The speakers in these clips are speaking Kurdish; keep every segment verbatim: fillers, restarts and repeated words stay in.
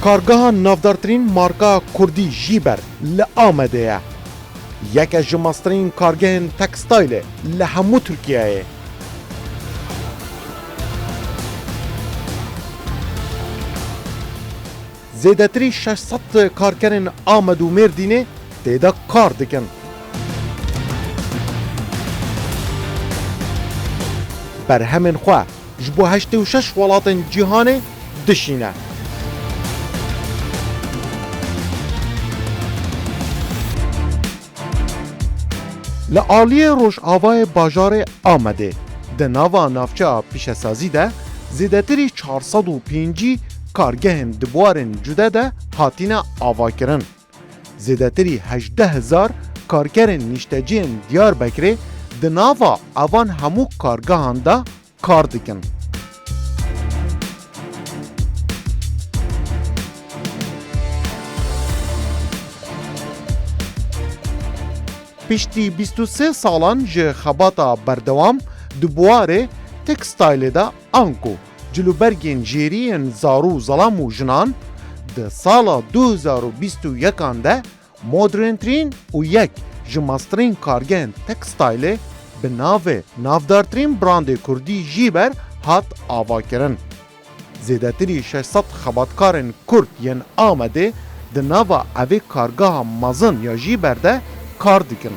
Kargeha navdartirîn marka kurdî Jîber li Amedê ye. Yeke ji mastirîn kargehên tekstayl e li hemû Tirkiyeyê. Zêdetirî şeş sed karkerên Amed û Mêrdînê tê de kar dikin. Berhemên xwe ji bo heştê û şeş welatên cîhanê dişîne. Li aliyê rojavayê bajarê Amedê, di nava navçeya pîşesazî de zêdetirî çar sed û pêncî kargehên di buwarên cude de hatine avakirin. Zêdetirî hejdeh hezar karkerên nişteciyên Diyarbekirê di nava evan hemû kargehan de kar dikin. Piştî bîst û sê salan ji xebata berdewam di buwarê tekstaylê de anku cilûbergên jêrî yên zarû, zelam û jinan di sala du hezar û bîst û yekan de moderntirîn û yek ji mastirîn kargehên tekstaylê bi navê navdartirîn brandê kurdî Jîber hat avakirin. Zêdetirî şeş sed xebatkarên kurd yên Amedê di nava evê kargeha mezin ya Jîber de kar dikin.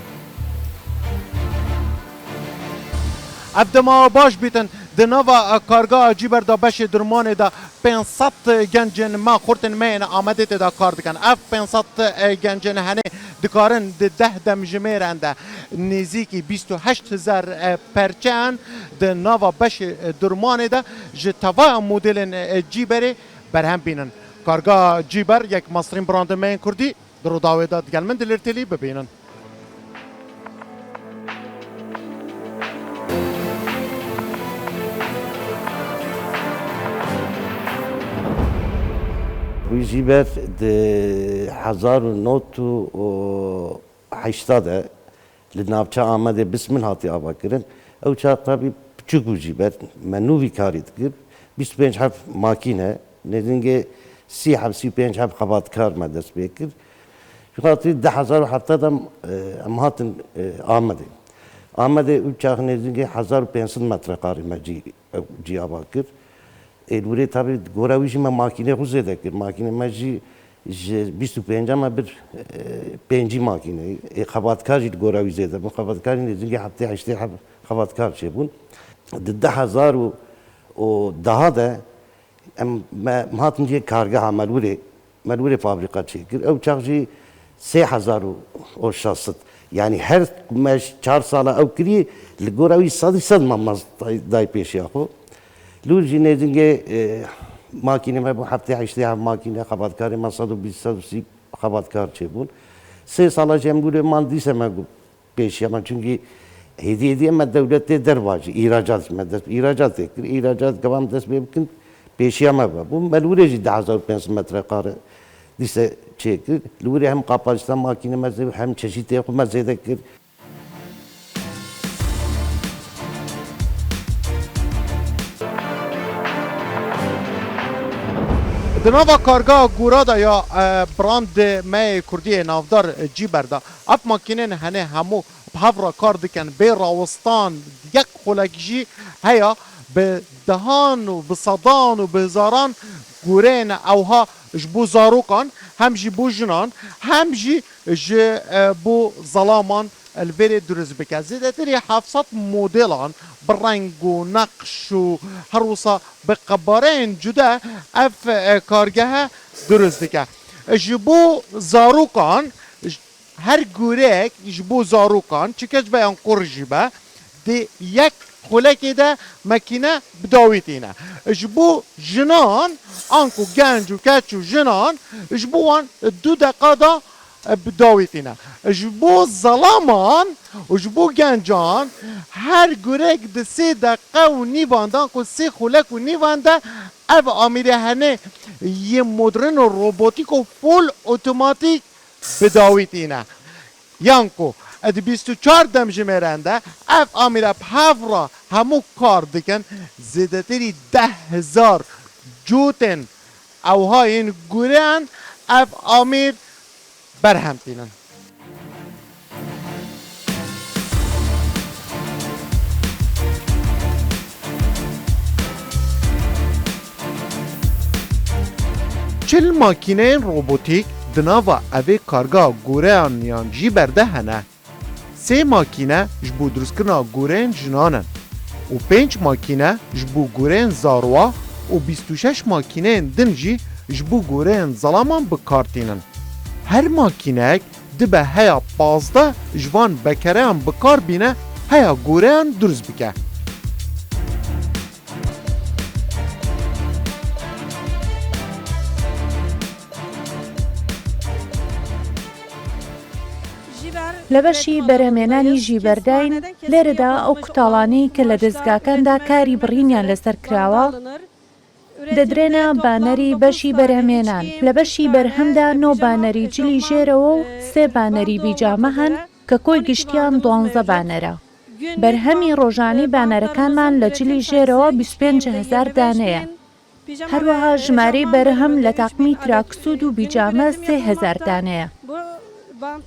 Ev dema baş bîtin, di nava kargeha Cîber de beşê Durmanê de pênc sed gencên me, xurtên me yên Amedê tê de kar dikin. Ev pênc sed gencên henê dikarin di deh demjimêrên de nêzîkî bîst û heşt hezar perçeyan di nava beşê Durmanê de ji tevaya modêlên Cîberê berhem bînin. Kargeha Cîber yek mastirîn brandên me yên kurdî. Di Rûdawê de digel min Dilêr Têlî bibînin. Wî Jîber di hezar û nod û heyşta de li navça Amedê Bismil hatî avakirin. Ew çax tabî piçûk bû Jîber, me nû vî karî dikir. Bîst û pênc heb makîne, nêzîngê sî heb, sî û pênc heb xebatkar me dest pê kir. Ji xatirî du hezar û hevdeh de, e, em hatin, e, Amedê. Amedê ew çax nêzîngê hezar û pênc sed metrekarî me cî, ew cî ava kir. Ê, li wirê tabî gora wî jî me makînê xwe zêde kir. Makînê me jî ji bîst û pênc me bir, e, pêncî makîne. Ê, xebatkar jî li gora wî zêde bûn. Xebatkarî nêzîngê heftê heştê heb xebatkar çêbûn. Di du hezar û deh de em, me, em hatin cihê kargeha me li wirê, me li wirê fabrîka çêkir. Ew çax jî sê hezar û şeş sed. Yanî her me çar sala ew kirî, li gora wî sedî sed me maz day, day pêşiya xwe. Li wir jî nêzîngê, e, makînê me bû heftê heştê heb makîne, xebatkarê me sed û bîst, sed û sî xebatkar çêbûn. Sê sala jî em li wirê man dîse me got, pêşiya me, çunkî hêdî hêdî me dewletê derva jî îhracat, me dest îhracatê kir, îhracat devam dest pê bikin, pêşiya me vebû. Me li wirê jî du hezar û pênc sed metrekare dîse çêkir. Li wirê hem kapasîte makîne me zêde, hem çeşîtê xwe me zêde kir. Di nava kargeha Gûra de ya, e, brand me yê kurdî yê navdar, e, Cîber de, ev makînên henê hemû bi hev re kar dikin, bê rawistan yek xulek jî heya, bi dehan û bi sedan û bi hezaran gûreyên ewha ji bo zarokan, hem jî bo jinan, hem jî ji, e, bo zelaman li vêrê dirust bike. Zêdetirî heft sed modelan bi reng û neqş û her wisa bi qebareyên cude ev, e, kargehe dirust dike. Ji bo zarokan, j-, her gurek ji bo zarokan, çi keç be yan kur jî be, di yek xulekê de makîne bi dawî tîne. Ji bo jinan, anku genc û keç û jinan, ji bo wan du deqa de bi dawî tîne. Ji bo zelaman û ji bo gencan, her gurek di sê deqe û nîvan de, anku sê xulek û nîvan de ev amîrê henê yê modern û robotîk û full otomatîk bi dawî tîne. Yan ku di bîst û çar demjimêrên de ev amîre bi hev re hemû kar dikin, zêdetirî deh hezar cotên Ewha yên gureyan ev amêr berhem tînin. Çil makîneyên robotîk di nava evê karga goreyan yan jî berde hene. Sê makîne ji bo dirustkirina goreyên jinan in û pênc makîne ji bo goreyên zarwa û bîst û şeş makîneyên din jî ji bo goreyên zalaman bi kar tînin. Her makînek dibe heya pazdeh ji van bekereyan bi kar bîne heya goreyan dirust bike. لە بەشی بەرهەمێنانی ژیبەرداین، لێرەدا ئەو کوتاڵانەی کە لە دەزگاکاندا کاری بڕینیان لەسەر کراوە، دەدرێنە بانەری بەشی بەرهەمێنان. لە بەشی بەرهەمدا نۆ بانەری جلی ژێرەوە و سێ بانەری بیجامە هەن کە کۆی گشتیان دوانزە بانەرە. بەرهەمی ڕۆژانەی بانەرەکانمان لە جلی ژێرەوە بیست و پێنج هەزار دانەیە. هەروەها ژمارەی بەرهەم لە تاقمی تراکسود و بیجامە سێ هەزار دانەیە.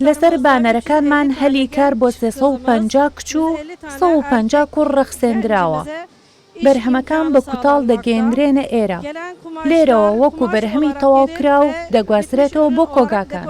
لەسەر بانەرەکانمان هەلی کار بۆ سێ سەد و پەنجا کچ و سەد و پەنجا کوڕ ڕەخسێندراوە. بەرهەمەکان بە کوتاڵ دەگەیەندرێنە ئێرە. لێرەوە وەکو بەرهەمی تەواو کراو دەگوازرێتەوە بۆ کۆگاکان.